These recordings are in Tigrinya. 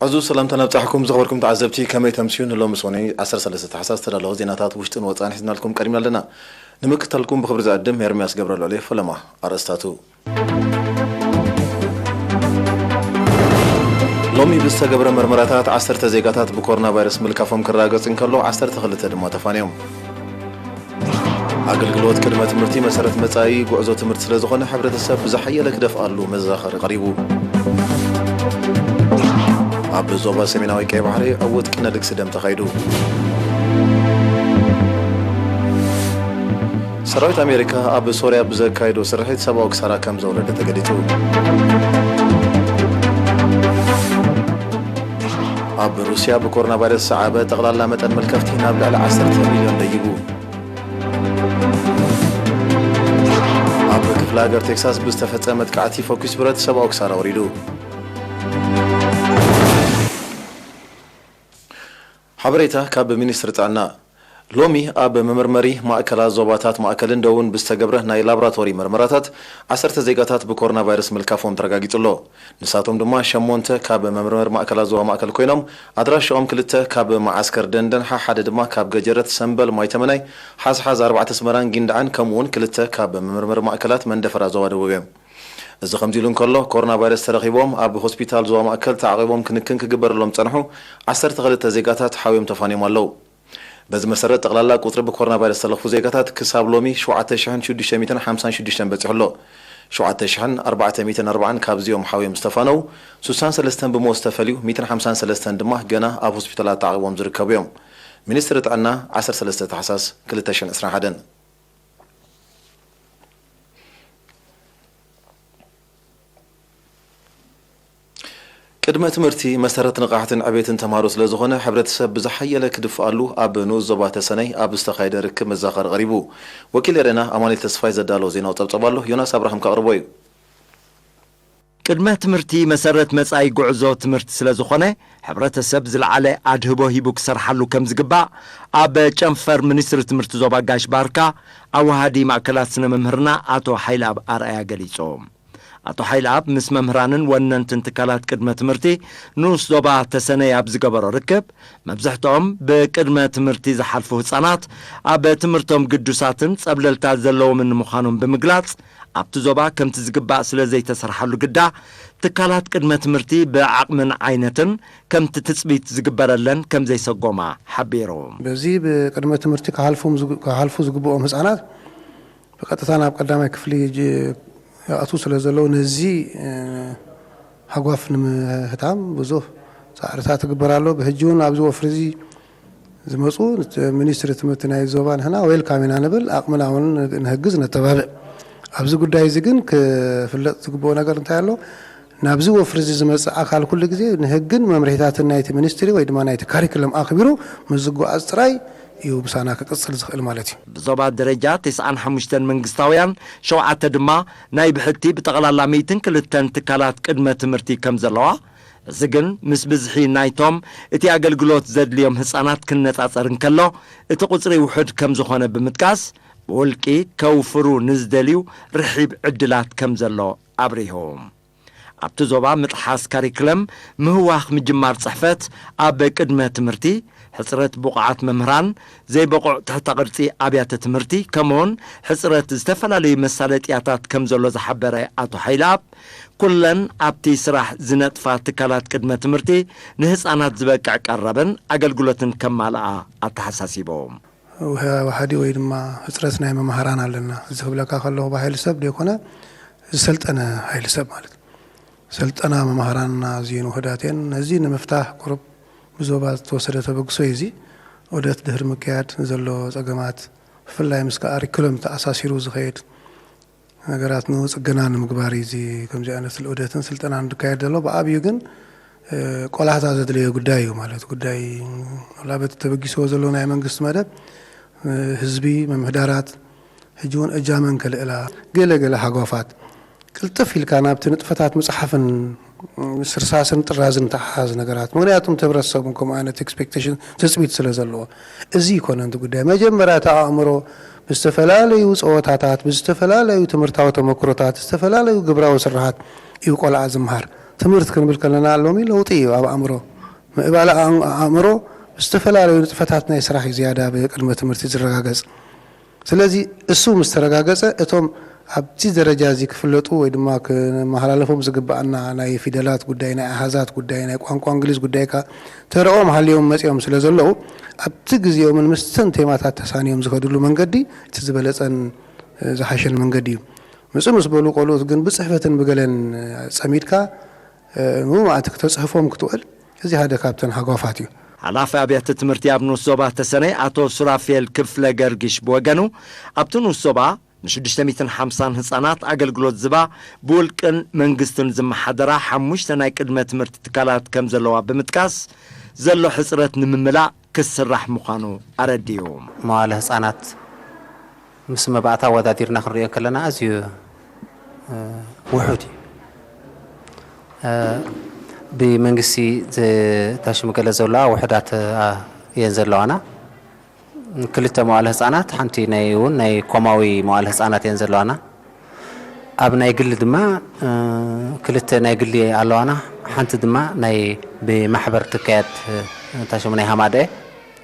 ዕዙዝ ሰላምታ ነብጻሕኩም ዝኸበርኩም ተዓዘብቲ፣ ከመይ ተምስዩ? ንሎሚ ሰኑይ ዓሰርተ ሰለስተ ታሕሳስ ዝተዳለወ ዜናታት ውሽጥን ወጻእን ሒዝናልኩም ቀሪብና ኣለና። ንምክትታልኩም ብኽብሪ ዝዕድም ኤርምያስ ገብረልዑል እየ። ፈለማ ኣርእስታቱ። ሎሚ ብዝተገብረ መርመራታት ዓሰርተ ዜጋታት ብኮሮና ቫይረስ ምልካፎም ክረጋገጽ እንከሎ፣ ዓሰርተ ክልተ ድማ ተፋንዮም። ኣገልግሎት ቅድመ ትምህርቲ መሰረት መጻኢ ጉዕዞ ትምህርቲ ስለ ዝኾነ፣ ሕብረተሰብ ብዝሓየለ ክደፍኣሉ መዘኻኸሪ ቀሪቡ። ኣብ ዞባ ሰሜናዊ ቀይ ባሕሪ ዕዉት ቅነ ልግሲ ደም ተኻይዱ። ሰራዊት ኣሜሪካ ኣብ ሶርያ ብዘካየዶ ስርሒት ሰብኣዊ ክሳራ ከም ዘውረደ ተገሊጹ። ኣብ ሩስያ ብኮሮና ቫይረስ ዝሰዓበ ጠቕላላ መጠን መልከፍቲ ናብ ልዕሊ ዓሰርተ ሚልዮን ደይቡ። ኣብ ክፍለ ሃገር ቴክሳስ ብዝተፈጸመ መጥቃዕቲ ፈኲስ ብረት ሰብኣዊ ክሳራ ወሪዱ። ሓበሬታ ካብ ሚኒስትሪ ጥዕና። ሎሚ ኣብ መመርመሪ ማእከላት ዞባታት ማእከልን ደቡብን ብዝተገብረ ናይ ላቦራቶሪ መርመራታት ዓሰርተ ዜጋታት ብኮሮና ቫይረስ ምልካፎም ተረጋጊጹ ኣሎ። ንሳቶም ድማ ሸሞንተ ካብ መመርመሪ ማእከላት ዞባ ማእከል ኮይኖም፣ ኣድራሻኦም ክልተ ካብ መዓስከር ደንደን፣ ሓሓደ ድማ ካብ ገጀረት ሰምበል ማይተመናይ፣ ሓዝሓዝ ኣርባዕተ ኣስመራን ጊንዳዕን፣ ከምኡ'ውን ክልተ ካብ መመርመሪ ማእከላት መንደፈራ ዞባ ደቡብ እዮም። እዚ ከምዚ ኢሉ እንከሎ፣ ኮሮና ቫይረስ ተረኺቦም ኣብ ሆስፒታል ዞባ ማእከል ተዓቒቦም ክንክን ክግበረሎም ዝጸንሑ ዓሰርተ ክልተ ዜጋታት ሓውዮም ተፋንዮም ኣለዉ። በዚ መሰረት፣ ጠቕላላ ቁጽሪ ብኮሮና ቫይረስ ዝተለኽፉ ዜጋታት ክሳብ ሎሚ ሸውዓተ ሽሕን ሽዱሽተ ሚእትን ሓምሳን ሽዱሽተን በጺሑ ኣሎ። ሸውዓተ ሽሕን ኣርባዕተ ሚእትን ኣርባዓን ካብዚኦም ሓውዮም ዝተፋነዉ፣ ሱሳን ሰለስተን ብሞት ዝተፈልዩ፣ ሚእትን ሓምሳን ሰለስተን ድማ ገና ኣብ ሆስፒታላት ተዓቒቦም ዝርከቡ እዮም። ሚኒስትሪ ጥዕና፣ ዓሰርተ ሰለስተ ታሕሳስ ክልተ ሽሕን ዕስራን ሓደን። ቅድመ ትምህርቲ መሰረት ንቕሓትን ዕቤትን ተምሃሮ ስለ ዝኾነ፣ ሕብረተሰብ ብዝሓየለ ክድፍኣሉ ኣብ ንኡስ ዞባ ተሰነይ ኣብ ዝተኻየደ ርክብ መዘኻኸሪ ቀሪቡ። ወኪል ኤረና ኣማኑኤል ተስፋይ ዘዳለዎ ዜናዊ ጸብጻብ ኣሎ፣ ዮናስ ኣብርሃም ከቕርቦ እዩ። ቅድመ ትምህርቲ መሰረት መጻኢ ጉዕዞ ትምህርቲ ስለ ዝኾነ፣ ሕብረተሰብ ዝለዓለ ኣድህቦ ሂቡ ክሰርሓሉ ከም ዝግባእ ኣብ ጨንፈር ሚኒስትሪ ትምህርቲ ዞባ ጋሽ ባርካ ኣወሃዲ ማእከላት ስነ መምህርና ኣቶ ሓይለኣብ ኣርኣያ ገሊጹ። ኣቶ ሓይለኣብ ምስ መምህራንን ወነንትን ትካላት ቅድመ ትምህርቲ ንኡስ ዞባ ተሰነይ ኣብ ዝገበሮ ርክብ፣ መብዝሕትኦም ብቅድመ ትምህርቲ ዝሓልፉ ህጻናት ኣብ ትምህርቶም ግዱሳትን ጸብለልታ ዘለዎምን ንምዃኖም ብምግላጽ፣ ኣብቲ ዞባ ከምቲ ዝግባእ ስለ ዘይተሰርሓሉ ግዳ፣ ትካላት ቅድመ ትምህርቲ ብዓቕምን ዓይነትን ከምቲ ትጽቢት ዝግበረለን ከም ዘይሰጎማ ሓቢሩ። በዚ ብቅድመ ትምህርቲ ክሓልፉም ዝግ-፣ ክሓልፉ ዝግብኦም ህጻናት ብቐጥታ ናብ ቀዳማይ ክፍሊ ጅ-፣ ይኣትዉ ስለ ዘለዉ፣ ነዚ፣ እ፣ ሃጓፍ ንምህታም ብዙሕ ጻዕርታት ይግበር ኣሎ። ብሕጂ እውን ኣብዚ ወፍሪ እዚ ዝመጹ ት-፣ ሚኒስትሪ ትምህርቲ ናይ ዞባ ንሕና ዌልካም ኢና ንብል፣ ኣቕምና እውን ንህግዝ፣ ነተባብዕ። ኣብዚ ጉዳይ እዚ ግን ክፍለጥ ዝግብኦ ነገር እንታይ ኣሎ? ናብዚ ወፍሪ እዚ ዝመጽእ ኣካል ኩሉ ግዜ ንህግን መምርሒታትን ናይቲ ሚኒስትሪ ወይ ድማ ናይቲ ካሪክለም ኣኽቢሩ ምስ ዝጓዓዝ ጥራይ እዩ ምሳና ክቅጽል ዝኽእል ማለት እዩ። ብዞባ ደረጃ ተስዓን ሓሙሽተን መንግስታውያን፣ ሸውዓተ ድማ ናይ ብሕቲ ብጠቕላላ ሚእትን ክልተን ትካላት ቅድመ ትምህርቲ ከም ዘለዋ፣ እዚ ግን ምስ ብዝሒ ናይቶም እቲ ኣገልግሎት ዘድልዮም ህጻናት ክነጻጸር እንከሎ፣ እቲ ቁጽሪ ውሑድ ከም ዝኾነ ብምጥቃስ፣ ብውልቂ ከውፍሩ ንዝደልዩ ርሒብ ዕድላት ከም ዘሎ ኣብሪሁ። ኣብቲ ዞባ ምጥሓስ ካሪክለም፣ ምህዋኽ ምጅማር ጽሕፈት ኣብ ቅድመ ትምህርቲ፣ ሕጽረት ብቑዓት መምህራን፣ ዘይበቑዕ ትሕተ ቅርጺ ኣብያተ ትምህርቲ፣ ከምኡውን ሕጽረት ዝተፈላለዩ መሳለጥያታት ከም ዘሎ ዝሓበረ ኣቶ ሓይለኣብ፣ ኩለን ኣብቲ ስራሕ ዝነጥፋ ትካላት ቅድመ ትምህርቲ ንህጻናት ዝበቅዕ ቀረብን ኣገልግሎትን ከማልኣ ኣተሓሳሲቡ። ውሃ-፣ ዋሓዲ ወይ ድማ ሕጽረት ናይ መማህራን ኣለና። እዚ ክብለካ ከለኹ ብሓይሊ ሰብ ዘይኮነ፣ ዝሰልጠነ ሓይሊ ሰብ ማለት እዩ። ሰልጠና መማህራንና ኣዝየን ውሑዳት እየን። ነዚ ንምፍታሕ ቁሩብ ብዞባ ዝተወሰደ ተበግሶ እዩ። እዚ ዑደት ድሕሪ ምክያድ ዘሎ ጸገማት፣ ብፍላይ ምስ ካሪኩለም ተኣሳሲሩ ዝኸይድ ነገራት ንጽገና ንምግባር እዩ። እዚ ከምዚ ዓይነት ዑደትን ስልጠናን ዝካየድ ዘሎ፣ ብዓብዩ ግን፣ እ፣ ቆላሕታ ዘድለዮ ጉዳይ እዩ። ማለት ጉዳይ፣ ዋላ በቲ ተበጊስዎ ዘሎ ናይ መንግስቲ መደብ፣ እ፣ ህዝቢ፣ ምምሕዳራት፣ ሕጂ እውን እጃመን ከልዕላ፣ ገለ ገለ ሃጓፋት ቅልጥፍ ኢልካ ናብቲ ንጥፈታት ምጽሓፍን ስርሳስን ጥራዝን ተሓዝ ነገራት። ምክንያቱም እቲ ህብረተሰብ እውን ከምኡ ዓይነት ኤክስፔክቴሽን፣ ትጽቢት ስለ ዘለዎ። እዚ ይኮነ እቲ ጉዳይ። መጀመርያ እቲ ኣእምሮ ብዝተፈላለዩ ጸወታታት፣ ብዝተፈላለዩ ትምህርታዊ ተመክሮታት፣ ዝተፈላለዩ ግብራዊ ስርሓት እዩ ቆልዓ ዝምሃር። ትምህርቲ ክንብል ከለና ሎሚ ለውጢ እዩ ኣብ ኣእምሮ። ምዕባለ ኣእም-፣ ኣእምሮ ብዝተፈላለዩ ንጥፈታት ናይ ስራሕ እዩ ዝያዳ ብቅድመ ትምህርቲ ዝረጋገጽ። ስለዚ እሱ ምስ ተረጋገጸ እቶም ኣብቲ ደረጃ እዚ ክፍለጡ ወይ ድማ ክመሃላለፎም ዝግብኣና ናይ ፊደላት ጉዳይ፣ ናይ ኣሃዛት ጉዳይ፣ ናይ ቋንቋ እንግሊዝ ጉዳይካ ተረኦም ሃልዮም መጺኦም ስለ ዘለዉ ኣብቲ ግዜኦምን ምስተን ቴማታት ተሳንዮም ዝኸድሉ መንገዲ እቲ ዝበለጸን ዝሓሸን መንገዲ እዩ። ምጽእ ምስ በሉ ቆልኡት ግን ብጽሕፈትን ብገለን ጸሚድካ ንኡ መዓልቲ ክተጽሕፎም ክትውዕል እዚ ሓደ ካብተን ሃጓፋት እዩ። ሓላፊ ኣብያተ ትምህርቲ ኣብ ንኡስ ዞባ ተሰነይ ኣቶ ሱራፌል ክፍለ ገርጊሽ ብወገኑ ኣብቲ ንኡስ ዞባ ን ሽዱሽተ ሚእትን ሓምሳን ህጻናት ኣገልግሎት ዝባ ብውልቅን መንግስትን ዝመሓደራ ሓሙሽተ ናይ ቅድመ ትምህርቲ ትካላት ከም ዘለዋ ብምጥቃስ ዘሎ ሕጽረት ንምምላእ ክስራሕ ምዃኑ ኣረዲኡ። መዋለ ህጻናት ምስ መባእታ ኣወዳዲርና ክንሪኦ ከለና ኣዝዩ ውሑድ እዩ። ብመንግስቲ ታሽሙ ገለ ዘለዋ ውሑዳት እየን ዘለዋና። ክልተ መዋለ ህፃናት፣ ሓንቲ ናይ እውን ናይ ኮማዊ መዋለ ህፃናት እየን ዘለዋና። ኣብ ናይ ግሊ ድማ ክልተ ናይ ግሊ ኣለዋና። ሓንቲ ድማ ናይ ብማሕበር ትካየድ ታሽሙ ናይ ሃማደ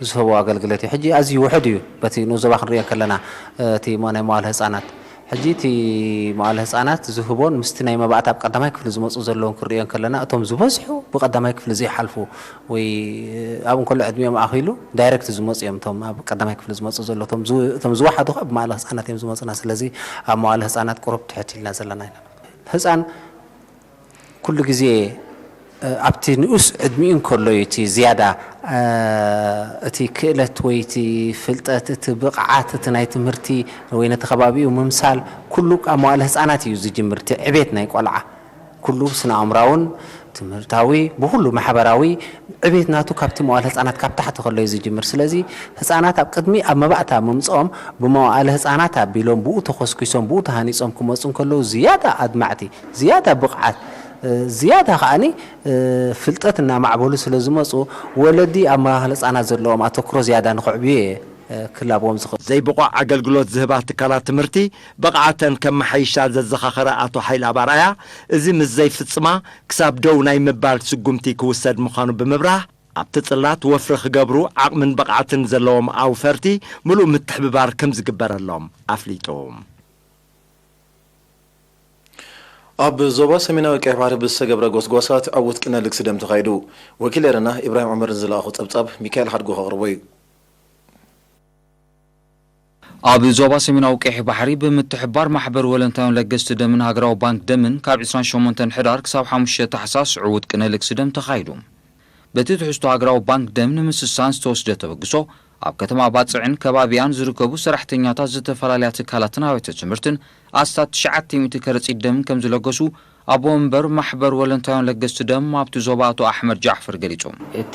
ዝህቦ ኣገልግሎት እዩ። ሕጂ ኣዝዩ ውሑድ እዩ። በቲ ንኡስ ዞባ ክንሪኦ ከለና፣ እቲ ሞ-፣ ናይ መዋለ ህጻናት፣ ሕጂ እቲ መዋለ ህጻናት ዝህቦን ምስቲ ናይ መባእታ ኣብ ቀዳማይ ክፍሊ ዝመጹ ዘለውን ክንሪኦ ከለና፣ እቶም ዝበዝሑ ብቀዳማይ ክፍሊ ዘይሓልፉ ወይ ኣብ እንከሎ ዕድሚኦም ኣኺሉ ዳይሬክት ዝመጹ እዮም። እቶም ኣብ ቀዳማይ ክፍሊ ዝመጹ ዘለዉ፣ እቶም ዝው-፣ እቶም ዝወሓዱ ከኣ ብመዋለ ህጻናት እዮም ዝመጹና። ስለዚ ኣብ መዋለ ህጻናት ቁሩብ ትሕት ኢልና ዘለና ኢና። ህጻን ኩሉ ግዜ፣ እ፣ ኣብቲ ንኡስ ዕድሚኡ እንከሎ እዩ እቲ ዝያዳ፣ እ፣ እቲ ክእለት ወይ እቲ ፍልጠት፣ እቲ ብቕዓት፣ እቲ ናይ ትምህርቲ ወይ ነቲ ከባቢኡ ምምሳል፣ ኩሉ ኣብ መዋእለ ህጻናት እዩ ዝጅምር፣ እቲ ዕቤት ናይ ቆልዓ። ኩሉ ስነ ኣእምራውን ትምህርታዊ፣ ብኹሉ ማሕበራዊ ዕቤት ናቱ ካብቲ መዋእለ ህጻናት ካብ ታሕቲ ከሎ እዩ ዝጅምር። ስለዚ ህጻናት ኣብ ቅድሚ ኣብ መባእታ ምምጽኦም ብመዋእለ ህጻናት ኣቢሎም ብኡ ተኾስኲሶም ብኡ ተሃኒጾም ክመጹ እንከለዉ ዝያዳ ኣድማዕቲ፣ ዝያዳ ብቕዓት፣ እ፣ ዝያዳ ከኣኒ፣ እ፣ ፍልጠት እናማዕበሉ ስለ ዝመጹ ወለዲ ኣብ መዋእለ ህጻናት ዘለዎም ኣተኩሮ ዝያዳ ንኸዕብዩ እየ፣ እ፣ ክላብዎም ዝኽእል። ዘይብቑዕ ኣገልግሎት ዝህባ ትካላት ትምህርቲ ብቕዓተን ከመሓይሻ ዘዘኻኸረ ኣቶ ሓይለ ኣባርኣያ፣ እዚ ምስ ዘይፍጽማ ክሳብ ደው ናይ ምባል ስጉምቲ ክውሰድ ምዃኑ ብምብራህ፣ ኣብቲ ጽላት ወፍሪ ክገብሩ ዓቕምን ብቕዓትን ዘለዎም ኣውፈርቲ ምሉእ ምትሕብባር ከም ዝግበረሎም ኣፍሊጡ። ኣብ ዞባ ሰሜናዊ ቀይሕ ባሕሪ ብዝተገብረ ጎስጓሳት ዕዉት ቅነ ልግሲ ደም ተኻይዱ። ወኪል ኤረና ኢብራሂም ዑመር ንዝለኣኾ ጸብጻብ ሚካኤል ሓድጉ ከቕርቦ እዩ። ኣብ ዞባ ሰሜናዊ ቀይሕ ባሕሪ ብምትሕብባር ማሕበር ወለንታዮን ለገስቲ ደምን ሃገራዊ ባንክ ደምን ካብ ዕስራን ሸሞንተን ሕዳር ክሳብ ሓሙሽተ ታሕሳስ ዕዉት ቅነ ልግሲ ደም ተኻይዱ። በቲ ትሕዝቶ ሃገራዊ ባንክ ደም ንምስሳን ዝተወስደ ተበግሶ፣ ኣብ ከተማ ባጽዕን ከባቢኣን ዝርከቡ ሰራሕተኛታት ዝተፈላለያ ትካላትን ኣብያተ ትምህርትን ኣስታት ትሽዓተ ሚእቲ ከረጺት ደም ከም ዝለገሱ ኣቦ መንበር ማሕበር ወለንታዮን ለገስቲ ደም ኣብቲ ዞባ ኣቶ ኣሕመድ ጃዕፈር ገሊጾም። እቲ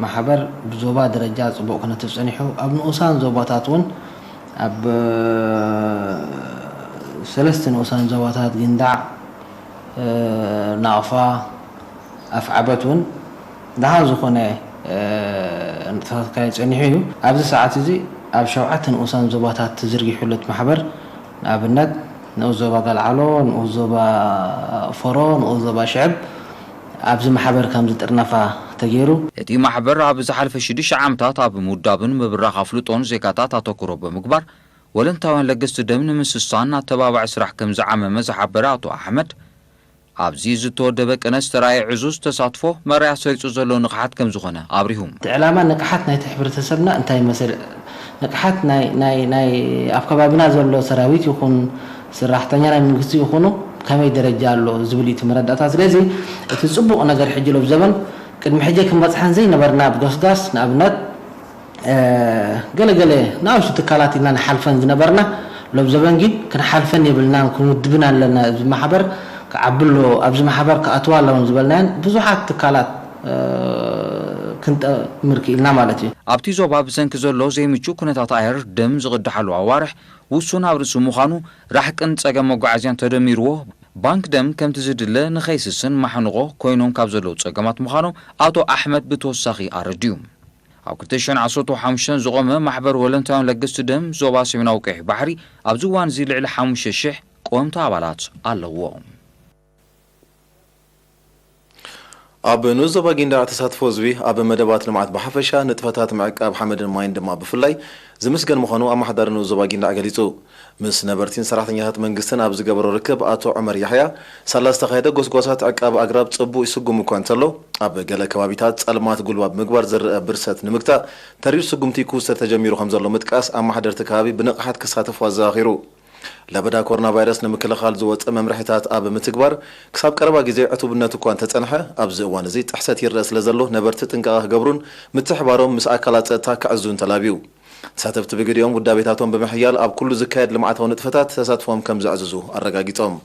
ማሕበር ብዞባ ደረጃ ጽቡቕ ክነትብ ጸኒሑ፣ ኣብ ንኡሳን ዞባታት እውን ኣብ ሰለስተ ንኡሳን ዞባታት ጊንዳዕ፣ ናቕፋ፣ ኣፍዓበት እውን ደሓን ዝኾነ ንጥፈታት ክካየድ ጸኒሑ እዩ። ኣብዚ ሰዓት እዚ ኣብ ሸውዓተ ንኡሳን ዞባታት ተዘርጊሑ ኣሎ እቲ ማሕበር። ንኣብነት ንኡስ ዞባ ጋልዓሎ፣ ንኡስ ዞባ ፈሮ፣ ንኡስ ዞባ ሽዕብ ኣብዚ ማሕበር ከም ዝጥርነፋ ተገይሩ። እቲ ማሕበር ኣብ ዝሓለፈ ሽዱሽተ ዓመታት ኣብ ምውዳብን ምብራኽ ኣፍልጦን ዜጋታት ኣተኩሮ ብምግባር ወለንታውያን ለገስቲ ደም ንምስሳን ኣተባባዒ ስራሕ ከም ዝዓመመ ዝሓበረ ኣቶ ኣሕመድ፣ ኣብዚ ዝተወደበ ቅነ ዝተራእየ ዕዙዝ ተሳትፎ መርኣያ ሰሪጹ ዘሎ ንቕሓት ከም ዝኾነ ኣብሪሁ። እቲ ዕላማ ንቕሓት ናይቲ ሕብረተሰብና እንታይ ይመስል? ንቕሓት ናይ፣ ናይ፣ ናይ ኣብ ከባቢና ዘሎ ሰራዊት ይኹን ሰራሕተኛ ናይ መንግስቲ ይኹኑ ከመይ ደረጃ ኣሎ ዝብል እዩ እቲ መረዳእታ። ስለዚ እቲ ጽቡቕ ነገር ሕጂ ሎብ ዘበን ቅድሚ ሕጂ ክንበጽሐን ዘይነበርና ብጎስጋስ ንኣብነት ገለ ገለ ንኣሽቱ ትካላት ኢና ንሓልፈን ዝነበርና፣ ሎም ዘበን ግን ክንሓልፈን የብልናን ክንውድብን ኣለና። እዚ ማሕበር ክዓቢ ኣለዎ፣ ኣብዚ ማሕበር ክኣትዋ ኣለወን ዝበልናየን ብዙሓት ትካላት ክንጠምር ክኢልና ማለት እዩ። ኣብቲ ዞባ ብሰንኪ ዘሎ ዘይምቹእ ኩነታት ኣየር ደም ዝቕዳሓሉ ኣዋርሕ ውሱን ኣብ ርእሲ ምዃኑ ራሕቅን ጸገም መጓዓዝያን ተደሚርዎ ባንክ ደም ከምቲ ዝድለ ንኸይስስን ማሕንቖ ኮይኖም ካብ ዘለዉ ጸገማት ምዃኖም ኣቶ ኣሕመድ ብተወሳኺ ኣረዲኡ። ኣብ ክልተ ሽሕን ዓሰርተ ሓሙሽተን ዝቖመ ማሕበር ወለንታውያን ለገስቲ ደም ዞባ ሰሜናዊ ቀይሕ ባሕሪ ኣብዚ እዋን እዚ ልዕሊ ሓሙሽተ ሽሕ ቀወምቲ ኣባላት ኣለዎ። ኣብ ንኡስ ዞባ ጊንዳዕ ተሳትፎ ህዝቢ ኣብ መደባት ልምዓት ብሓፈሻ፣ ንጥፈታት ምዕቃብ ሓመድን ማይን ድማ ብፍላይ ዝምስገን ምዃኑ ኣመሓዳሪ ንኡስ ዞባ ጊንዳዕ ገሊጹ። ምስ ነበርቲን ሰራሕተኛታት መንግስትን ኣብ ዝገበሮ ርክብ፣ ኣቶ ዑመር ያሕያ፣ ሳላ ዝተኻየደ ጎስጓሳት ዕቃብ ኣግራብ ጽቡቕ ይስጉም እኳ እንተሎ፣ ኣብ ገለ ከባቢታት ጸልማት ጉልባብ ምግባር ዝረአ ብርሰት ንምግታእ ተሪር ስጉምቲ ክውሰድ ተጀሚሩ ከም ዘሎ ምጥቃስ፣ ኣመሓደርቲ ከባቢ ብንቕሓት ክሳተፉ ኣዘኻኺሩ። ለበዳ ኮሮና ቫይረስ ንምክልኻል ዝወጸ መምርሒታት ኣብ ምትግባር ክሳብ ቀረባ ግዜ ዕቱብነት እኳ እንተጸንሐ፣ ኣብዚ እዋን እዚ ጥሕሰት ይረአ ስለ ዘሎ ነበርቲ ጥንቃቐ ክገብሩን ምትሕባሮም ምስ ኣካላት ጸጥታ ክዕዙን ተላብዩ። ተሳተፍቲ ብግዲኦም ውዳቤታቶም ብምሕያል ኣብ ኩሉ ዝካየድ ልምዓታዊ ንጥፈታት ተሳትፎም ከም ዘዕዝዙ ኣረጋጊጾም።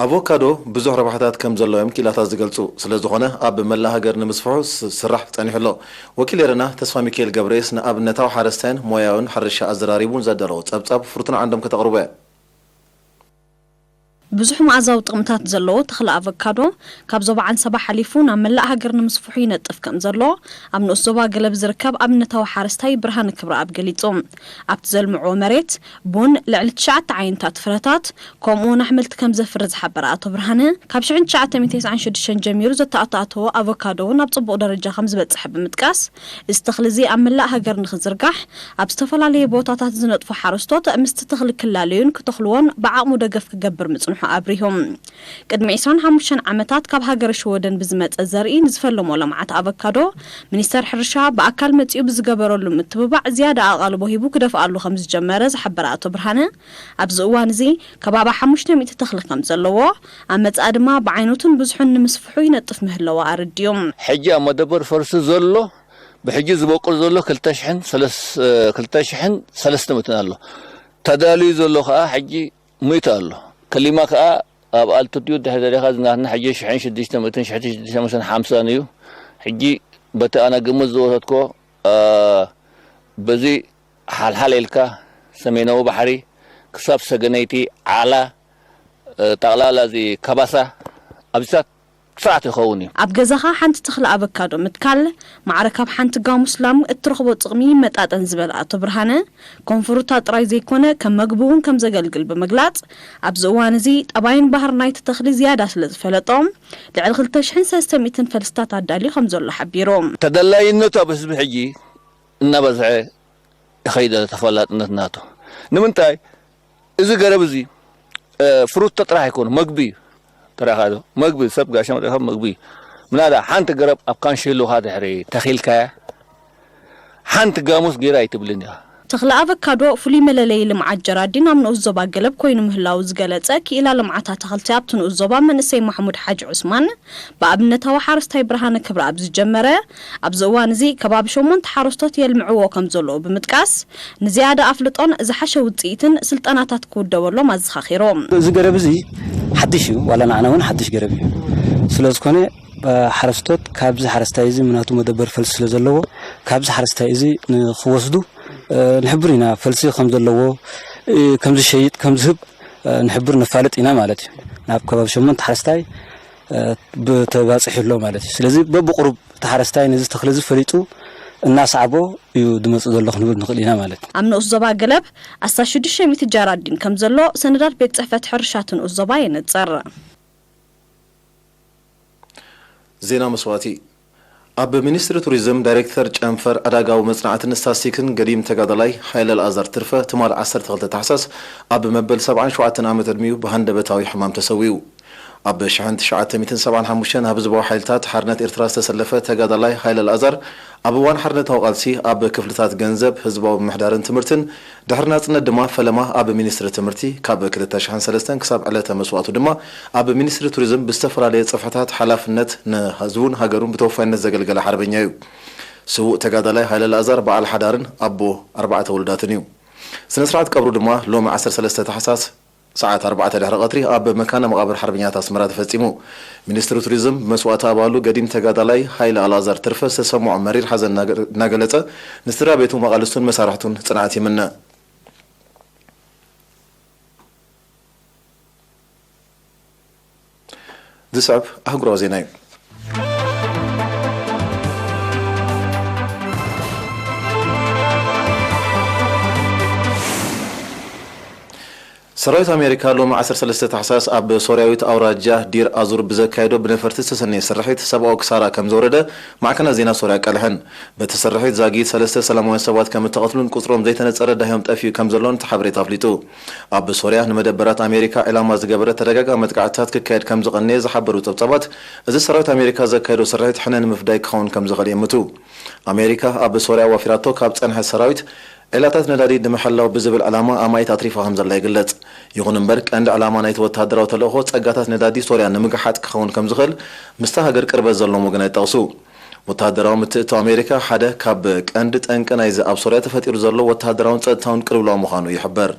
ኣቮካዶ ብዙሕ ረብሓታት ከም ዘለዎ እዮም ክኢላታት ዝገልጹ። ስለ ዝኾነ ኣብ መላእ ሃገር ንምስፍሑ ስ-፣ ስራሕ ጸኒሑ ኣሎ። ወኪል ኤረና ተስፋ ሚካኤል ገብረየስ ንኣብነታዊ ሓረስታይን ሞያውን ሕርሻ ኣዘራሪቡን ዘዳለዎ ጸብጻብ ፍርቱና ዓንዶም ከተቕርቦ እያ። ብዙሕ መኣዛዊ ጥቕምታት ዘለዎ ተኽሊ ኣቮካዶ ካብ ዞባ ዓንሰባ ሓሊፉ ናብ መላእ ሃገር ንምስፍሑ ይነጥፍ ከም ዘሎ ኣብ ንኡስ ዞባ ገለብ ዝርከብ ኣብነታዊ ሓረስታይ ብርሃነ ክብረኣብ ገሊጹ። ኣብቲ ዘልምዕዎ መሬት ቡን፣ ልዕሊ ትሽዓተ ዓይነታት ፍረታት፣ ከምኡ እውን ኣሕምልቲ ከም ዘፍሪ ዝሓበረ ኣቶ ብርሃነ፣ ካብ ሽሕን ትሽዓተ ሚእትን ተስዓን ሽዱሽተን ጀሚሩ ዘተኣታተዎ ኣቮካዶ እውን ኣብ ጽቡቕ ደረጃ ከም ዝበጽሐ ብምጥቃስ፣ እዚ ተኽሊ እዚ ኣብ መላእ ሃገር ንኽዝርጋሕ ኣብ ዝተፈላለዩ ቦታታት ዝነጥፉ ሓረስቶት ምስቲ ተኽሊ ክላለዩን ክተኽልዎን ብዓቕሙ ደገፍ ክገብር ምጽንሑ ኣብሪሁ። ቅድሚ ዕስራን ሓሙሽተን ዓመታት ካብ ሃገረ ሽወደን ብዝመጸ ዘርኢ ንዝፈለሞ ለምዓት ኣቮካዶ፣ ሚኒስተር ሕርሻ ብኣካል መጺኡ ብዝገበረሉ ምትብባዕ ዝያዳ ኣቓልቦ ሂቡ ክደፍኣሉ ከም ዝጀመረ ዝሓበረ ኣቶ ብርሃነ፣ ኣብዚ እዋን እዚ ከባቢ ሓሙሽተ ሚእቲ ተኽሊ ከም ዘለዎ፣ ኣብ መጻኢ ድማ ብዓይነቱን ብዝሑን ንምስፍሑ ይነጥፍ ምህለዋ ኣረዲኡ። ሕጂ ኣብ መደበር ፈልሲ ዘሎ፣ ብሕጂ ዝበቁል ዘሎ ክልተ ሽሕን ሰለስ-፣ ክልተ ሽሕን ሰለስተ ሚእትን ኣሎ። ተዳልዩ ዘሎ ከኣ ሕጂ ሚእቲ ኣሎ። ከሊማ ከኣ ኣብ ኣልቲቲዩድ ድሕሪ ደሊኻ ዝናትና ሕጂ ሽሕን ሽዱሽተ ሚእትን፣ ሽሕን ሽዱሽተ ሚእትን ሓምሳን እዩ። ሕጂ በቲ ኣነ ግምት ዝወሰድኮ፣ እ፣ በዚ ሓልሓል ኢልካ ሰሜናዊ ባሕሪ ክሳብ ሰገነይቲ፣ ዓላ፣ እ፣ ጠቕላላ እዚ ከባሳ ኣብዚታት ስርዓት ይኸውን እዩ። ኣብ ገዛኻ ሓንቲ ተኽሊ ኣቮካዶ ምትካል፣ ማዕረ ካብ ሓንቲ ጋሙስ ላም እትረኽቦ ጥቕሚ ይመጣጠን ዝበለ ኣቶ ብርሃነ፣ ኮንፈሩታ ጥራይ ዘይኮነ፣ ከም መግቢ እውን ከም ዘገልግል ብምግላጽ፣ ኣብዚ እዋን እዚ ጠባይን ባህሪ ናይቲ ተኽሊ ዝያዳ ስለ ዝፈለጦ፣ ልዕሊ ክልተ ሽሕን ሰለስተ ሚእትን ፈልስታት ኣዳልዩ ከም ዘሎ ሓቢሩ። ተደላይነቱ ኣብ ህዝቢ ሕጂ እናበዝሐ ይኸይድ ኣሎ ተፈላጥነት ናቱ። ንምንታይ? እዚ ገረብ እዚ፣ እ፣ ፍሩቶ ጥራሕ ኣይኮነ፣ መግቢ እዩ። ተረኻ ዶ? መግቢ፣ ሰብ ጋሻ መሪኻ መግቢ እዩ። ምናዳ ሓንቲ ገረብ ኣብ ካንሸሎኻ ድሕሪ ተኺልካያ፣ ሓንቲ ጋሙስ ጌራ ኣይትብልን እያ። ተኽሊ ኣቮካዶ ፍሉይ መለለዪ ልምዓት ጀራዲን ኣብ ንኡስ ዞባ ገለብ ኮይኑ ምህላዉ ዝገለጸ ክኢላ ልምዓት ኣታኽልቲ ኣብቲ ንኡስ ዞባ መንእሰይ ማሕሙድ ሓጂ ዑስማን፣ ብኣብነታዊ ሓረስታይ ብርሃነ ክብረኣብ ዝጀመረ፣ ኣብዚ እዋን እዚ ከባቢ ሸሞንተ ሓረስቶት የልምዕዎ ከም ዘለዉ ብምጥቃስ፣ ንዝያዳ ኣፍልጦን ዝሓሸ ውጽኢትን ስልጠናታት ክውደበሎም ኣዘኻኺሩ። እዚ ገረብ እዚ ሓድሽ እዩ፣ ዋላ ንዓና እውን ሓድሽ ገረብ እዩ። ስለ ዝኾነ፣ እ፣ ሓረስቶት ካብዚ ሓረስታይ እዚ ምናቱ መደበር ፈልሲ ስለ ዘለዎ፣ ካብዚ ሓረስታይ እዚ ንኽወስዱ፣ እ፣ ንሕብር ኢና። ፈልሲ ከም ዘለዎ፣ እ፣ ከም ዝሸይጥ፣ ከም ዝህብ፣ እ፣ ንሕብር ነፋልጥ ኢና ማለት እዩ። ናብ ከባቢ ሸሞንተ ሓረስታይ፣ እ፣ ብተባፂሑ ኣሎ ማለት እዩ። ስለዚ በብቁሩብ እቲ ሓረስታይ ነዚ ተኽሊ እዚ ፈሊጡ እናሰዓቦ እዩ ዝመፅእ ዘሎ ክንብል ንኽእል ኢና ማለት እዩ። ኣብ ንኡስ ዞባ ገለብ ኣስታት ሽዱሽተ ሚእቲ ጀራዲን ከም ዘሎ ሰነዳት ቤት ጽሕፈት ሕርሻ እቲ ንኡስ ዞባ የነጽር። ዜና መስዋእቲ። ኣብ ሚኒስትሪ ቱሪዝም ዳይሬክተር ጨንፈር ዕዳጋዊ መጽናዕትን ስታስቲክን ገዲም ተጋዳላይ ሃይለ ኣልኣዛር ትርፈ፣ ትማል ዓሰርተ ክልተ ታሕሳስ ኣብ መበል ሰብዓን ሸውዓተን ዓመት ዕድሚኡ ብሃንደበታዊ ሕማም ተሰዊኡ። ኣብ ሽሕን ትሽዓተ ሚእትን ሰብዓን ሓሙሽተን ኣብ ህዝባዊ ሓይልታት ሓርነት ኤርትራ ዝተሰለፈ ተጋዳላይ ሃይለ ኣልኣዛር፣ ኣብ እዋን ሓርነታዊ ቃልሲ ኣብ ክፍልታት ገንዘብ፣ ህዝባዊ ምምሕዳርን ትምህርትን፣ ድሕሪ ናጽነት ድማ ፈለማ ኣብ ሚኒስትሪ ትምህርቲ፣ ካብ ክልተ ሽሕን ሰለስተን ክሳብ ዕለተ መስዋእቱ ድማ ኣብ ሚኒስትሪ ቱሪዝም ብዝተፈላለየ ጽፍሕታት ሓላፍነት ንህዝቡን ሃገሩን ብተወፋይነት ዘገልገለ ሓርበኛ እዩ። ስዉእ ተጋዳላይ ሃይለ ኣልኣዛር በዓል ሓዳርን ኣቦ ኣርባዕተ ውሉዳትን እዩ። ስነ ስርዓት ቀብሩ ድማ ሎሚ ዓሰርተ ሰለስተ ታሕሳስ ሰዓት ኣርባዕተ ድሕሪ ቀትሪ ኣብ መካነ መቓብር ሓርበኛታት ኣስመራ ተፈጺሙ። ሚኒስትሪ ቱሪዝም ብመስዋእቲ ኣባሉ ገዲም ተጋዳላይ ሃይለ ኣልኣዛር ትርፈ ዝተሰምዖ መሪር ሓዘን እናገ-፣ እናገለጸ፣ ንስድራ ቤቱ፣ መቓልስቱን መሳርሕቱን ጽንዓት ይምነ። ዝስዕብ ኣህጉራዊ ዜና እዩ። ሰራዊት ኣሜሪካ ሎሚ ዓሰርተ ሰለስተ ታሕሳስ ኣብ ሶርያዊት ኣውራጃ ዲር ኣዙር ብዘካየዶ ብነፈርቲ ዝተሰነየ ስርሒት ሰብኣዊ ክሳራ ከም ዘውረደ ማዕከናት ዜና ሶርያ ኣቃልሐን። በቲ ስርሒት ዛጊት ሰለስተ ሰላማውያን ሰባት ከም እተቐትሉን ቁጽሮም ዘይተነጸረ ዳህዮም ጠፊኡ ከም ዘሎን እቲ ሓበሬታ ኣፍሊጡ። ኣብ ሶርያ ንመደበራት ኣሜሪካ ዕላማ ዝገበረ ተደጋጋሚ መጥቃዕትታት ክካየድ ከም ዝቐነየ ዝሓበሩ ጸብጻባት፣ እዚ ሰራዊት ኣሜሪካ ዘካየዶ ስርሒት ሕነ ንምፍዳይ ክኸውን ከም ዝኽእል ይእምቱ። ኣሜሪካ ኣብ ሶርያ ኣዋፊራቶ ካብ ጸንሐት ሰራዊት ዒላታት ነዳዲ ንምሕላው ብዝብል ዕላማ ኣማኢት ኣትሪፋ ከም ዘላ ይግለጽ። ይኹን እምበር፣ ቀንዲ ዕላማ ናይቲ ወተሃደራዊ ተልእኾ ጸጋታት ነዳዲ ሶርያ ንምግሓጥ ክኸውን ከም ዝኽእል ምስታ ሃገር ቅርበት ዘለዎም ወገናት ይጠቕሱ። ወተሃደራዊ ምትእትታው ኣሜሪካ ሓደ ካብ ቀንዲ ጠንቂ ናይዚ ኣብ ሶርያ ተፈጢሩ ዘሎ ወተሃደራውን ጸጥታውን ቅልውላው ምዃኑ ይሕበር።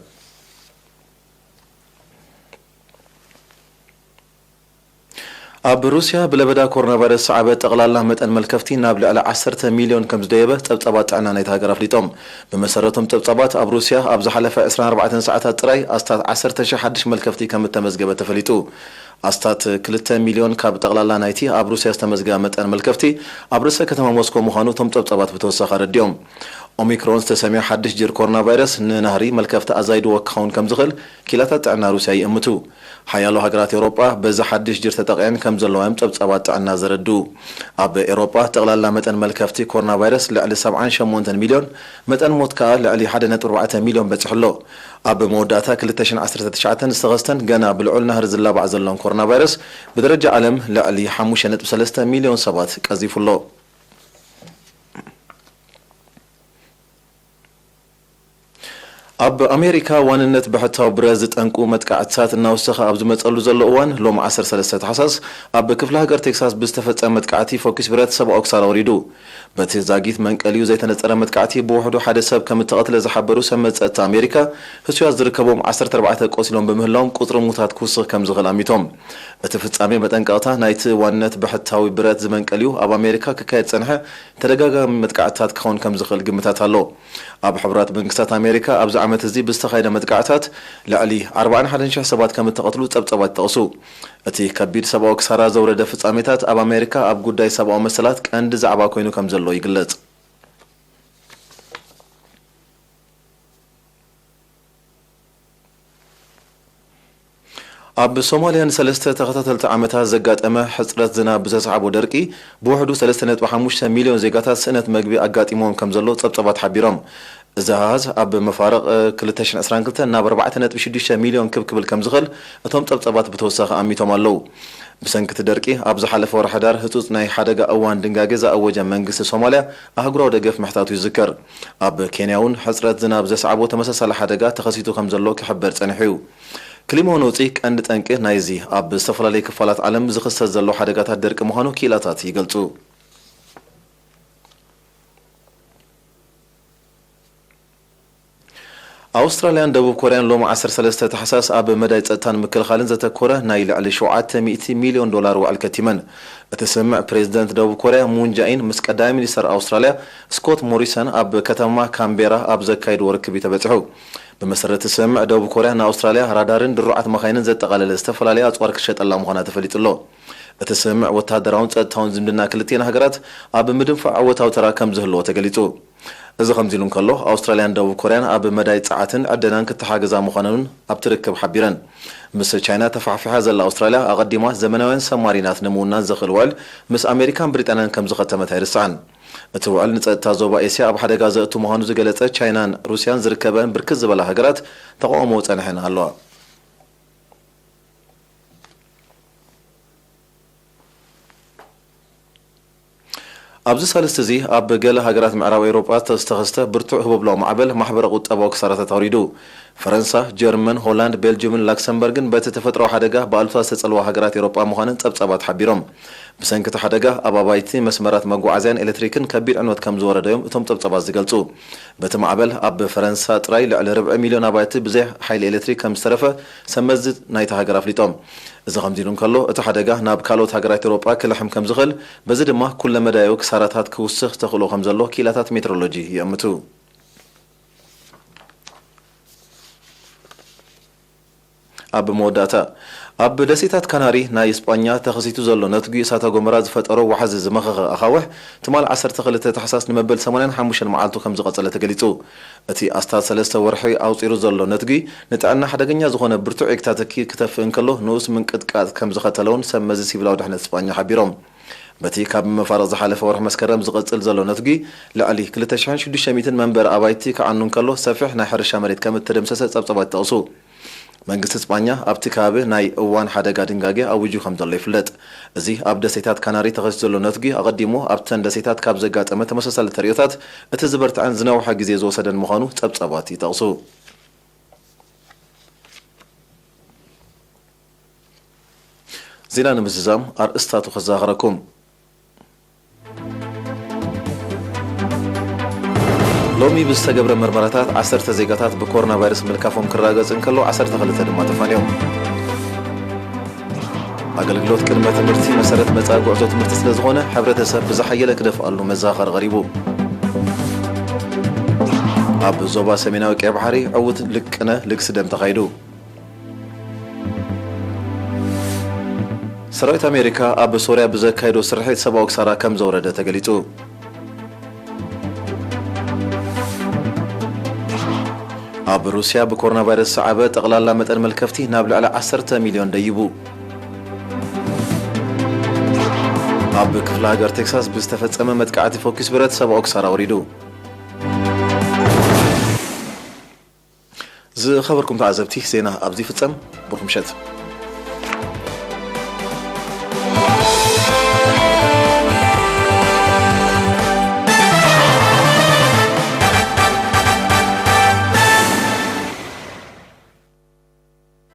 ኣብ ሩስያ ብለበዳ ኮሮና ቫይረስ ዝሰዓበ ጠቕላላ መጠን መልከፍቲ ናብ ልዕሊ ዓሰርተ ሚልዮን ከም ዝደየበ ጸብጻባት ጥዕና ናይታ ሃገር ኣፍሊጦም። ብመሰረቶም ጸብጻባት፣ ኣብ ሩስያ ኣብ ዝሓለፈ ዕስራን ኣርባዕተን ሰዓታት ጥራይ ኣስታት ዓሰርተ ሺሕ ሓድሽ መልከፍቲ ከም እተመዝገበ ተፈሊጡ። ኣስታት ክልተ ሚልዮን ካብ ጠቕላላ ናይቲ ኣብ ሩስያ ዝተመዝገበ መጠን መልከፍቲ ኣብ ርእሰ ከተማ ሞስኮ ምዃኑ እቶም ጸብጻባት ብተወሳኺ ኣረዲኦም። ኦሚክሮን ዝተሰምየ ሓድሽ ጅር ኮሮና ቫይረስ ንናህሪ መልከፍቲ ኣዛይድዎ ክኸውን ከም ዝኽእል ኪላታት ጥዕና ሩስያ ይእምቱ። ሓያሎ ሃገራት ኤውሮጳ በዚ ሓድሽ ጅር ተጠቒዐን ከም ዘለዋ እዮም ጸብጻባት ጥዕና ዘረድኡ። ኣብ ኤውሮጳ ጠቕላላ መጠን መልከፍቲ ኮሮና ቫይረስ ልዕሊ ሰብዓን ሸሞንተን ሚልዮን፣ መጠን ሞት ከኣ ልዕሊ ሓደ ነጥቢ ኣርባዕተ ሚልዮን በጺሑ ኣሎ። ኣብ መወዳእታ ክልተ ሽሕን ዓሰርተ ትሽዓተን ዝተኸስተን ገና ብልዑል ናህሪ ዝላባዕ ዘሎን ኮሮና ቫይረስ ብደረጃ ዓለም ልዕሊ ሓሙሽተ ነጥቢ ሰለስተ ሚልዮን ሰባት ቀዚፉ ኣሎ። ኣብ ኣሜሪካ ዋንነት ብሕታዊ ብረት ዝጠንቁ መጥቃዕትታት እናወሰኸ ኣብ ዝመጸሉ ዘሎ እዋን፣ ሎም ዓሰርተ ሰለስተ ታሕሳስ ኣብ ክፍለ ሃገር ቴክሳስ ብዝተፈጸመ መጥቃዕቲ ፎኪስ ብረት ሰብኣዊ ክሳራ ወሪዱ። በቲ ዛጊት መንቀሊኡ ዘይተነጸረ መጥቃዕቲ ብውሕዱ ሓደ ሰብ ከም እተቐትለ ዝሓበሩ ሰብ መጸ ኣሜሪካ፣ ህሱያት ዝርከቦም ዓሰርተ ኣርባዕተ ቆሲሎም ብምህላዎም ቁጽሪ ሙታት ክውስኽ ከም ዝኽእል ኣሚቶም። እቲ ፍጻሜ መጠንቀቕታ ናይቲ ዋንነት ብሕታዊ ብረት ዝመንቀሊኡ ኣብ ኣሜሪካ ክካየድ ዝጸንሐ ተደጋጋሚ መጥቃዕትታት ክኸውን ከም ዝኽእል ግምታት ኣሎ። ኣብ ሕቡራት መንግስታት ኣሜሪካ ኣብዚ ዓመት እዚ ብዝተኻየደ መጥቃዕትታት ልዕሊ ኣርባዓን ሓደን ሽሕ ሰባት ከም እተቐትሉ ጸብጻባት ይጠቕሱ። እቲ ከቢድ ሰብኣዊ ክሳራ ዘውረደ ፍጻሜታት ኣብ ኣሜሪካ ኣብ ጉዳይ ሰብኣዊ መሰላት ቀንዲ ዛዕባ ኮይኑ ከም ዘሎ ይግለጽ። ኣብ ሶማልያ ንሰለስተ ተኸታተልቲ ዓመታት ዘጋጠመ ሕጽረት ዝናብ ብዘስዓቦ ደርቂ ብውሕዱ ሰለስተ ነጥቢ ሓሙሽተ ሚልዮን ዜጋታት ስእነት መግቢ ኣጋጢሞም ከም ዘሎ ጸብጻባት ሓቢሮም። እዚ ኣሃዝ ኣብ መፋርቕ ክልተ ሽሕን ዕስራን ክልተን ናብ ኣርባዕተ ነጥቢ ሽዱሽተ ሚልዮን ክብ ክብል ከም ዝኽእል እቶም ጸብጻባት ብተወሳኺ ኣሚቶም ኣለዉ። ብሰንኪ እቲ ደርቂ ኣብ ዝሓለፈ ወርሒ ሕዳር ህጹጽ ናይ ሓደጋ እዋን ድንጋጌ ዝኣወጀ መንግስቲ ሶማልያ ኣህጉራዊ ደገፍ ምሕታቱ ይዝከር። ኣብ ኬንያ እውን ሕጽረት ዝናብ ዘስዓቦ ተመሳሳሊ ሓደጋ ተኸሲቱ ከም ዘሎ ክሕበር ጸኒሑ እዩ። ክሊማዊ ነውጺ ቀንዲ ጠንቂ ናይዚ ኣብ ዝተፈላለዩ ክፋላት ዓለም ዝኽሰት ዘሎ ሓደጋታት ደርቂ ምዃኑ ክኢላታት ይገልጹ። ኣውስትራልያን ደቡብ ኮርያን ሎሚ ዓሰርተ ሰለስተ ታሕሳስ ኣብ መዳይ ጸጥታን ምክልኻልን ዘተኮረ ናይ ልዕሊ ሸውዓተ ሚእቲ ሚልዮን ዶላር ውዕል ከቲመን። እቲ ስምምዕ ፕሬዚደንት ደቡብ ኮርያ ሙን ጃኢን ምስ ቀዳማይ ሚኒስተር ኣውስትራልያ ስኮት ሞሪሰን ኣብ ከተማ ካምቤራ ኣብ ዘካየድዎ ርክብ እዩ ተበጺሑ። ብመሰረት እቲ ስምምዕ ደቡብ ኮርያ ንኣውስትራልያ ራዳርን ድሩዓት መኻይንን ዘጠቓለለ ዝተፈላለዩ ኣጽዋር ክሸጠላ ምዃና ተፈሊጡ ኣሎ። እቲ ስምምዕ ወተሃደራውን ጸጥታውን ዝምድና ክልቲኤን ሃገራት ኣብ ምድንፋዕ ኣወታዊ ተራ ከም ዝህልዎ ተገሊጹ። እዚ ከምዚ ኢሉ እንከሎ፣ ኣውስትራልያን ደቡብ ኮርያን ኣብ መዳይ ጸዓትን ዕደናን ክተሓገዛ ምዃነን ኣብቲ ርክብ ሓቢረን። ምስ ቻይና ተፋሕፊሓ ዘላ ኣውስትራልያ፣ ኣቐዲማ ዘመናውያን ሰብማሪናት ንምውናን ዘኽእል ውዕል ምስ ኣሜሪካን ብሪጣንያን ከም ዝኸተመት ኣይርስዓን። እቲ ውዕል ንጸጥታ ዞባ ኤስያ ኣብ ሓደጋ ዘእቱ ምዃኑ ዝገለጸ ቻይናን ሩስያን ዝርከበን ብርክት ዝበላ ሃገራት ተቓውሞ ጸንሐን ኣለዋ። ኣብዚ ሳልስቲ እዚ ኣብ ገለ ሃገራት ምዕራብ ኤውሮጳ ዝተኸስተ ብርቱዕ ህቦብላዊ ማዕበል ማሕበረ ቁጠባዊ ክሳራታት ኣውሪዱ። ፈረንሳ፣ ጀርመን፣ ሆላንድ፣ ቤልጅየምን ላክሰምበርግን በቲ ተፈጥሮኣዊ ሓደጋ ብኣሉታ ዝተጸልዋ ሃገራት ኤውሮጳ ምዃነን ጸብጻባት ሓቢሮም። ብሰንኪ እቲ ሓደጋ ኣብ ኣባይቲ፣ መስመራት መጓዓዝያን ኤሌክትሪክን ከቢድ ዕንወት ከም ዝወረደ እዮም እቶም ጸብጻባት ዝገልጹ። በቲ ማዕበል ኣብ ፈረንሳ ጥራይ ልዕሊ ርብዒ ሚልዮን ኣባይቲ ብዘይ ሓይሊ ኤሌክትሪክ ከም ዝተረፈ ሰብ መዚ ናይታ ሃገር ኣፍሊጦም። እዚ ከምዚ ኢሉ እንከሎ፣ እቲ ሓደጋ ናብ ካልኦት ሃገራት ኤውሮጳ ክልሕም ከም ዝኽእል፣ በዚ ድማ ኩለመዳያዊ ክሳራታት ክውስኽ ተኽእሎ ከም ዘሎ ክኢላታት ሜትሮሎጂ ይእምቱ። ኣብ መወዳእታ፣ ኣብ ደሴታት ካናሪ ናይ ስጳኛ ተኸሲቱ ዘሎ ነትጒ እሳተ ጎመራ ዝፈጠሮ ዋሕዚ ዝመኸኸ ኣኻውሕ፣ ትማል ዓሰርተ ክልተ ታሕሳስ ንመበል ሰማንያን ሓሙሽተን መዓልቱ ከም ዝቐጸለ ተገሊጹ። እቲ ኣስታት ሰለስተ ወርሒ ኣውጺሩ ዘሎ ነትጒ፣ ንጥዕና ሓደገኛ ዝኾነ ብርቱዕ ኢክታትኪ ክተፍእ እንከሎ፣ ንኡስ ምንቅጥቃጥ ከም ዝኸተለውን ሰብ መዚ ሲቪላዊ ድሕነት ስጳኛ ሓቢሮም። በቲ ካብ መፋርቕ ዝሓለፈ ወርሒ መስከረም ዝቕጽል ዘሎ ነትጒ፣ ልዕሊ ክልተ ሽሕን ሽዱሽተ ሚእትን መንበሪ ኣባይቲ ክዓኑ እንከሎ፣ ሰፊሕ ናይ ሕርሻ መሬት ከም እተደምሰሰ ጸብጸባት ይጠቕሱ። መንግስቲ ስጳኛ ኣብቲ ከባቢ ናይ እዋን ሓደጋ ድንጋጌ ኣዊጁ ከም ዘሎ ይፍለጥ። እዚ ኣብ ደሴታት ካናሪ ተኸሲቱ ዘሎ ነትጒ፣ ኣቐዲሙ ኣብተን ደሴታት ካብ ዘጋጠመ ተመሳሳሊ ተርእዮታት እቲ ዝበርትዐን ዝነውሐ ግዜ ዝወሰደን ምዃኑ ጸብጸባት ይጠቕሱ። ዜና ንምዝዛም ኣርእስታቱ ከዘኻኽረኩም። ሎሚ ብዝተገብረ መርመራታት ዓሰርተ ዜጋታት ብኮሮና ቫይረስ ምልካፎም ክረጋገጽ እንከሎ፣ ዓሰርተ ክልተ ድማ ተፋንዮም። ኣገልግሎት ቅድመ ትምህርቲ መሰረት መጻኢ ጉዕዞ ትምህርቲ ስለ ዝኾነ፣ ሕብረተሰብ ብዝሓየለ ክደፍኣሉ መዘኻኸሪ ቀሪቡ። ኣብ ዞባ ሰሜናዊ ቀይ ባሕሪ ዕዉት ልቅነ ልግሲ ደም ተኻይዱ። ሰራዊት ኣሜሪካ ኣብ ሶርያ ብዘካየዶ ስርሒት ሰብኣዊ ክሳራ ከም ዘውረደ ተገሊጹ። ኣብ ሩስያ ብኮሮና ቫይረስ ዝሰዓበ ጠቕላላ መጠን መልከፍቲ ናብ ልዕሊ ዓሰርተ ሚልዮን ደይቡ። ኣብ ክፍለ ሃገር ቴክሳስ ብዝተፈጸመ መጥቃዕቲ ፎኪስ ብረት ሰብኣዊ ክሳራ ወሪዱ። ዝኸበርኩም ተዓዘብቲ፣ ዜና ኣብዚ ይፍጸም። ብሩኽ ምሸት።